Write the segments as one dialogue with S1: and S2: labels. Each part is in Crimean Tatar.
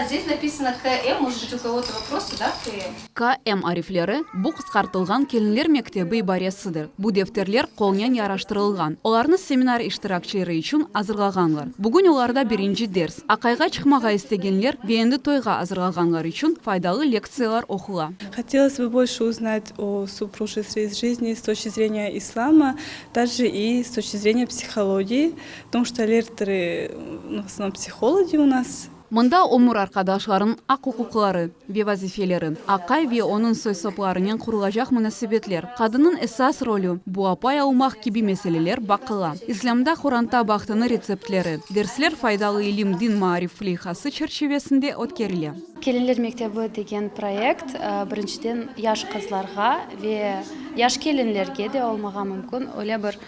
S1: Здесь написано KM, может быть, у кого-то вопросы, да, KM?
S2: KM arifleri, bu qısqartılğan Kelinler mektebi ibaresidir. Bu defterler qolnen yaraştırılğan. Olarnı seminar iştirakçileri içün azırlağanlar. Bugün olarda birinci ders, aqayğa çıqmağa istegenler ve endi toyğa azırlağanlar içün faydalı lektsiyalar oqula.
S3: Хотелось бы больше узнать о супружестве жизни с точки зрения ислама, также и с точки зрения психологии, потому что лекторы, ну, в основном психологи у нас.
S2: Mında ömür arqadaşlarınıñ aq-uquqları ve vazifeleri, aqay ve onıñ soy-soplarınen qurulacaq munasebetler, qadınnıñ esas rolü, bu apay olmaq kibi meseleler baqıla. İslâmda qoranta bahtınıñ retseptleri. Dersler Faydalı ilim din maarif leyhası çerçivesinde ötkerile.
S4: Kelinler mektebi degen proyekt, birinciden, yaş qızlarğa ve yaş kelinlerge de olmağa mümkün, öyle bir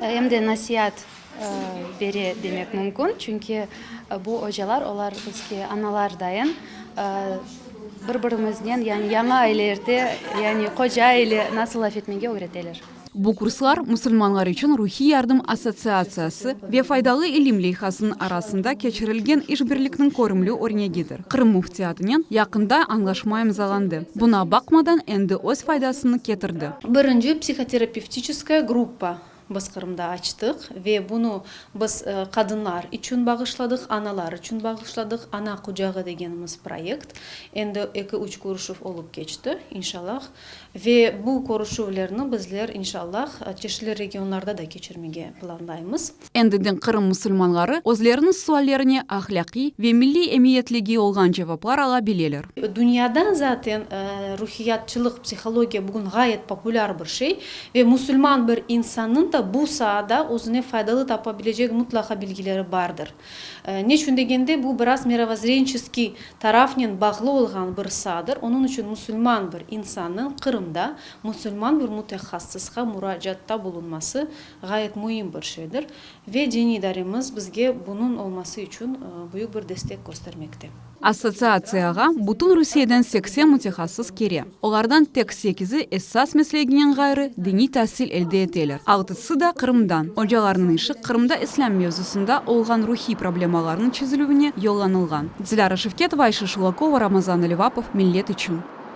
S4: em de nasiat bere demek mümkün, çünki bu ocalar, olar bizge analar dayın, bir-birimiznen, yani yañı ailelerde, yani qoca ile nasıl laf etmege ögreteler.
S2: Bu kurslar Musulmanlar içün ruhiy yardım assotsiatsiyası ve Faydalı ilim leyhasınıñ arasında keçirilgen işbirlikniñ körümli örnegidir. Qırım Müftiyatınen yaqında añlaşma imzalandı, buña baqmadan endi öz faydasını ketirdi.
S1: Birinci psihoterapevtiçeskaya gruppa biz Qırımda açtıq ve bunı biz qadınlar içün bağışladıq, analar içün bağışladıq, Ana qucağı degenimiz proyekt. Endi eki-üç körüşüv olıp keçti, inşallah. Ve bu körüşüvlerni bizler, inşallah, çeşitli regionlarda da keçirmege planlaymız.
S2: Endiden Qırım musulmanları özleriniñ suallerine ahlâqiy ve milliy emiyetligi olğan cevaplar ala bileler.
S1: Dünyada zaten ruhiyatçılıq, psihologiya bugün ğayet populâr bir şey ve musulman bir insannıñ da bu saada özüne faydalı tapa bilecegi mutlaqa bilgileri bardır. Neçün degende, bu biraz mirovozzrençeskiy tarafnen bağlı olğan bir saadır, onıñ içün musulman bir insannıñ Qırımda musulman bir mütehassısqa muracaatta bulunması ğayet müim bir şeydir ve diniy idaremiz bizge bunıñ olması içün büyük bir destek köstermekte.
S2: Assotsiatsiyağa bütün Rusiyeden 80 mütehassıs kire. Olardan tek sekizi esas mesleginen ğayrı diniy tasil elde eteler. Altısı da Qırımdan. Ocalarnıñ işi Qırımda islâm mevzusında olğan ruhiy problemalarnıñ çezilüvine yollanılğan. Dilâra Şevketova, Ayşe Şulakova, Ramazan Alivapov, Millet içün.